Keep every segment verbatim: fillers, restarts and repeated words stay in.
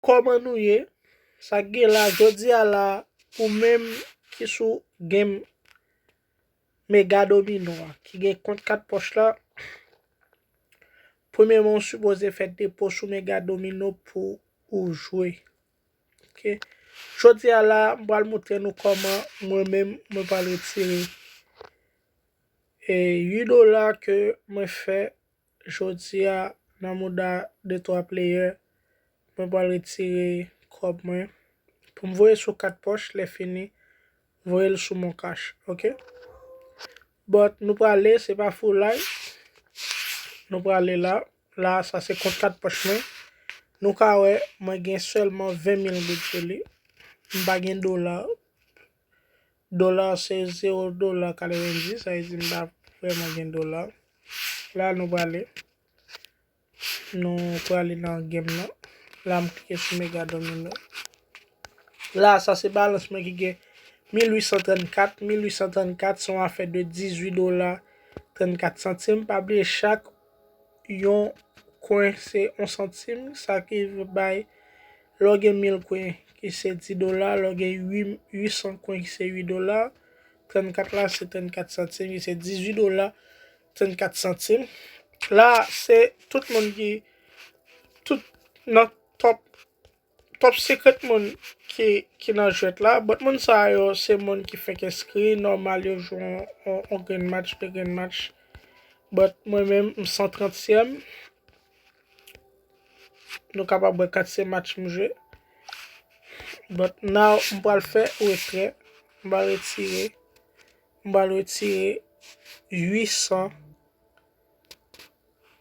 Kòman nou ye? Sa k gen la, jodi a la, ou menm ki sou game Mega Domino a, ki gen kont kat pòch la, premyèman, ou sipoze fè depo sou Mega Domino pou ou jwe. Ok. Jodi a la, m pral montre nou kòman mwen menm, mwen pral retire, e, uit dola ke mwen fè jodi a nan mouda de twa player. Mwen pral retire kòb mwen pou m voye sou kat pòch, lè fini, voye l sou Mon Cash, ok? But nou prale, se pa full live. Nou prale la. La, sa se kont kat pòch mwen. Nou ka wè, mwen gen sèlman ven mil goud sou li. M pa gen dola. Dola se zewo dola katrevenndis, sa vle di m pa vrèman gen dola. La, nou prale. Nou prale nan game nan. La, m klike sou Mega Domino. La, sa se balans mwen ki gen mil uit san trannkat. Mil uit san trannkat se yon afè de dizuit dola trannkat santim. Pa bliye, chak yon kwen se yon santim. Sa ki bay, lè w gen mil kwen ki se dis dola, lè w gen uit, uit san kwen ki se uit dola, trannkat la se trannkat santim, ki se dizuit dola trannkat santim. La, se tout moun ki, tout nan top, top secret moun ki, ki nan jwèt la. But moun sa yo, se moun ki fèk enskri, nòmal yo jwe on, on, on grenn match, de grenn match. But mwen menm, m san trantyèm. Nou kapab wè katriyèm match m jwe. But now, m pral fè retrè. M pral retire, m pral retire uit san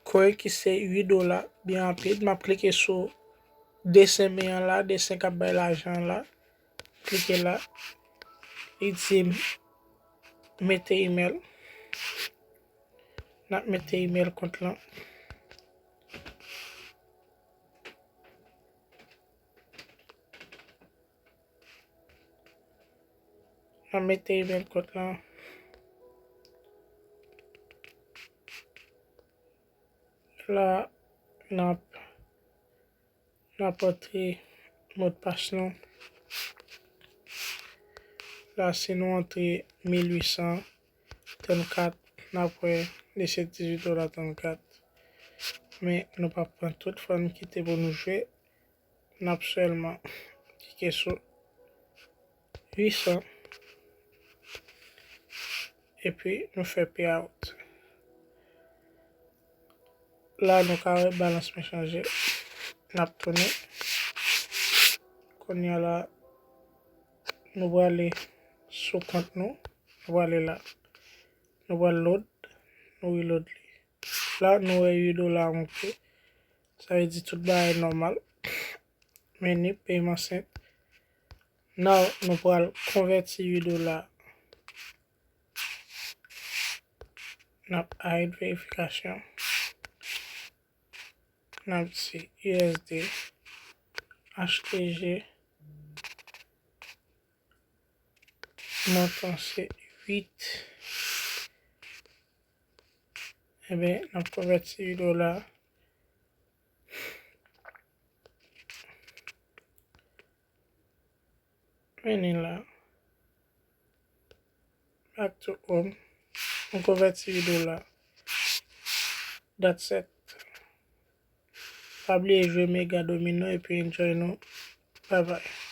kwen ki se uit dola byen rapid. M ap klike sou desen men an la, desen k ap bay lajan an la. Klike la. Li di m mete email. N ap mete email kont lan. N ap mete email kont lan. La, n ap, n ap antre modpas nou. La, si nou antre mil uit san trannkat, n ap wè li se dizuit dola trannkat. Men nou p ap pran tout, fò n kite pou nou jwe. N ap sèlman klike sou uit san. Epi nou fè payout. La, nou ka wè balans mwen chanje. N ap tounen. Kounye a la, nou prale sou kont nou. Nou prale la. Nou pral load. Nou reload li. La, nou wè uit dola monte. Sa vle di tout bagay nòmal. Meni, pèman senp. Now, nou pral konvèti uit dola. N ap hide verifikasyon. N ap di U S D, H T G. Montan se uit. Ebyen, n ap konvèti uit dola. Vini la. Back to home. Nou konvèti uit dola. That's it. Pa bliye jwe Mega Domino epi enjoy nou. Bye bye.